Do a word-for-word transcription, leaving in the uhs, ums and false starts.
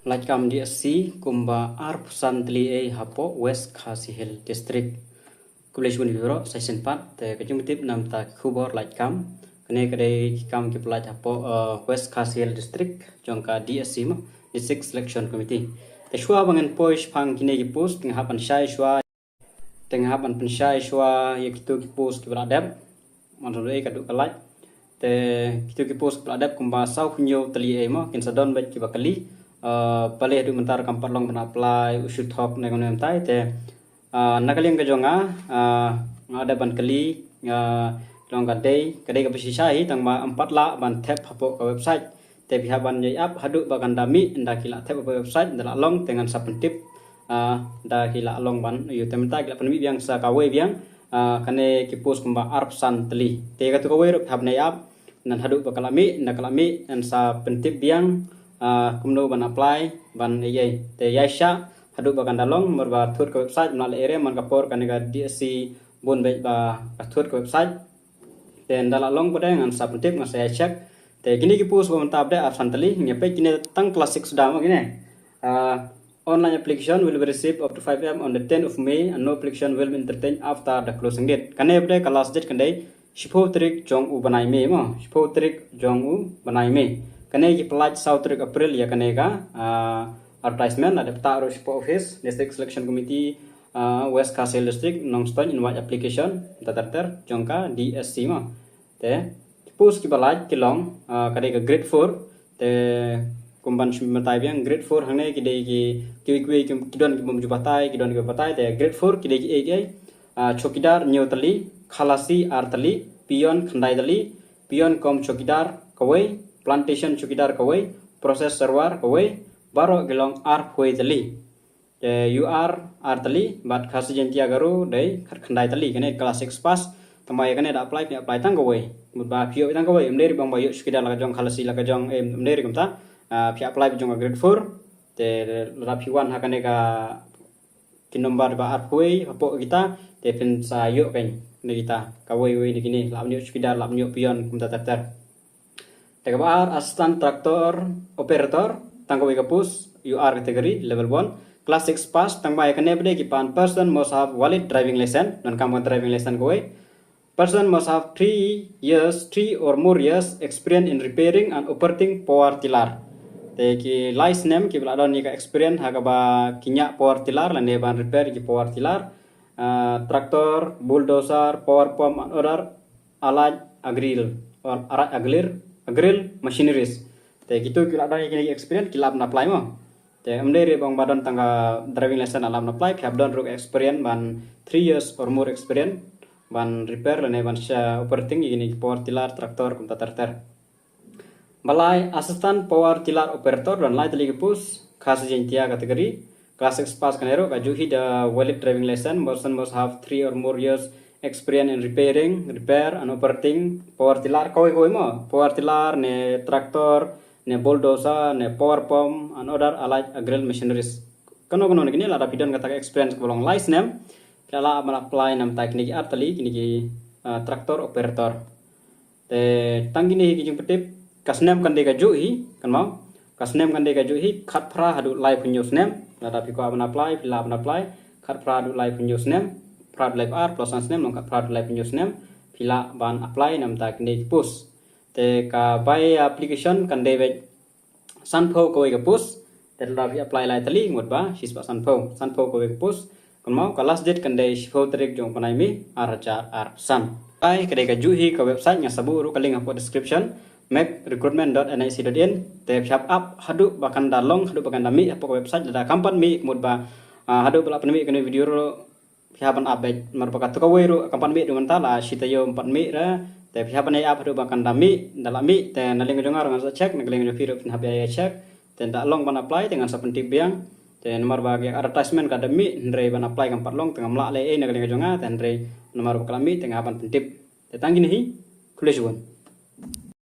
Lait kam D S C kumba arphew san tylli ei hapoh West Khasi Hills District. Khublei shibun ïa phi baroh sa shisien pat, te ka jingpyntip namta ki khubor lait kam. Kane ka dei ki kam kiba lait hapoh, eh, West Khasi Hills District jong ka D S C mo, District Selection Committee. Te shuwa ba ngan poi shaphang kine ki post, te nga hap ban shai shuwa, te nga hap ban pynshai shuwa ïa kito ki post kiba la dep. Mano dei ka duk ka lait. Te kito ki post kiba la dep kumba saw hynñiew tylli ei mo, kin sa don bad kiba kylli. Ah, balei haduh mynta kam pat long ban apply, u shu thok ne kumne mynta te. Ah, na ka liang ka jong nga, ah, nga dep ban kylli, ah, long ka dei, ka dei kaba shisha hi tang ba ym pat lah ban thep hapoh ka website. Te phi hap ban ïai ap haduh ba kan da mih, ynda ki la thep hapoh website, ynda la long te ngan sa pyntip, ah, da ki la long ban ïoh, te mynta ki la pynmih biang sa kawei biang, ah, kane ki post kumba arphew san tylli. Te kato kawei ruh phi hap ban ïai ap, ngan haduh ba ka la mih, ynda ka la mih, ngan sa pyntip biang, ah, kumno ban apply, ban ïai. Te ïai shah, haduh ba kan da long, namar ba thut ka website, ym lah leh area, man ka por kane ka D S C bun bad ba ka thut ka website. Te ynda la long pat ngan sa pyntip, ngan sa ïai check. Te kine ki post ba mynta update arphew san tylli, ngi peit kine tang class six suda mo kine. Ah, online application will be received up to five A M on the tenth of May and no application will be entertained after the closing date. Kane pat ka last date kan dei shiphew tarik jong u bnai May mo, shiphew tarik jong u bnai May. Kane ki pynlait saw tarik April ïa kane ka, ah, advertisement, la dep tah ruh shapoh office, District Selection Committee, ah, West Khasi Hills District, Nongstoiñ, invite application, ter ter ter, jong ka D S C mo. Te ki post kiba lait ki long, ah, ka dei ka grade four, te kumban shim batai biang, grade four hangne ki dei ki, ki, ki, ki, ki don ki bym ju batai, ki don ki batai, te grade four ki dei ki ei ki ei, ah, chowkidar hynñiew tylli, khalasi ar tylli, peon khyndai tylli, peon cum chowkidar kawei, plantation chowkidar kawei, process server kawei, baroh ki long arphew tylli. Te U R ar tylli, bad Khasi Jaintia Garo dei khat khyndai tylli, kane class six pass. Tang ba ïa kane da apply, phi apply tang kawei. Mut ba phi ïoh tang kawei, ym dei ruh ba ïoh chowkidar la ka jong, khalasi la ka jong, em, ym dei ruh kumta. Ah, phi apply ba jong ka grade four. Te lada phi wan ha kane ka ki number ba arphew hapoh kita, te phin sa ïoh kane kita. Kawei wei na kine, lah ban ïoh chowkidar, lah ban ïoh peon, kumta ter ter. Te kaba ar, assistant tractor operator, tang kawei ka post, U R category, level one, class six pass, tang ba ïa kane pat ki pan, person must have valid driving license, donkam ka driving license kawei. Person must have three years, three or more years experience in repairing and operating power tiller. Te ki lai snem kiba la don ïa ka experience ha kaba kynñiah power tiller lane ban repair ki power tiller. Ah, tractor, bulldozer, power pump and other allied agri-, or allied agri-, agri machineries. Te kito ki la don ïa kine ki experience ki lah ban apply mo. Te ym dei ruh ba don tang ka driving license lah ban apply, phi hap don ruh experience ban three years or more experience ban repair lane ban sha operating ïa kine ki power tiller, tractor, kumta ter ter. Ba lai, assistant power tiller operator, don lai tylli ki post, Khasi Jaintia category, class six pass kane ruh, ka juh hi da valid driving license, person must have three or more years experience in repairing, repair and operating power tiller, kawei kawei mo, power tiller ne tractor ne bulldozer ne power pump and other allied agri machineries. Kano kano na kine lada phi don kata ka experience kaba long lai snem, phi lah ban apply namta kine ki ar tylli, kine ki, ah, tractor operator. Te tang kine hi ki jingpyntip, ka snem kan dei ka juh hi, kan mo. Ka snem kan dei ka juh hi, khatphra haduh laiphew hynñiew snem. Lada phi kwah ban apply, phi lah ban apply, khatphra haduh laiphew hynñiew snem, phra haduh laiphew ar, plus san snem, long khatphra haduh laiphew hynñiew snem, phi lah ban apply namta kine ki post. Te ka bai application kan dei beit sanphew kawei ka post. Te lada phi apply lai tylli, mut ba shispah sanphew, sanphew kawei ka post. Kumno, ka last date kan dei shiphew tarik jong u bnai May, ar hajar arphew san. Ai, ka dei ka juh hi ka website, nga sa buh ruh ka link hapoh description, mec recruitment dot N I C dot in. Te phi hap ap haduh ba kan da long, haduh ba kan da mih hapoh ka website, lada kam pat mih, mut ba, ah, haduh ba la pynmih kane video ruh, phi hap ban ap beit, namar ba kato kawei ruh kam pat mih haduh mynta, la shi taïew ym pat mih re. Te phi hap ban ïai ap haduh ba kan da mih, da la mih, te na liang ka jong nga ruh ngan sa check, na liang ka jong phi ruh phin hap ïai check. Te da long ban apply, te ngan sa pyntip biang. Te namar ba ka advertisement ka da mih, hynrei ban apply kam pat long, te ngam lah leh ei na liang ka jong nga, te hynrei namar ba ka la mih, te nga hap ban pyntip. Te tang kine hi, khublei shibun.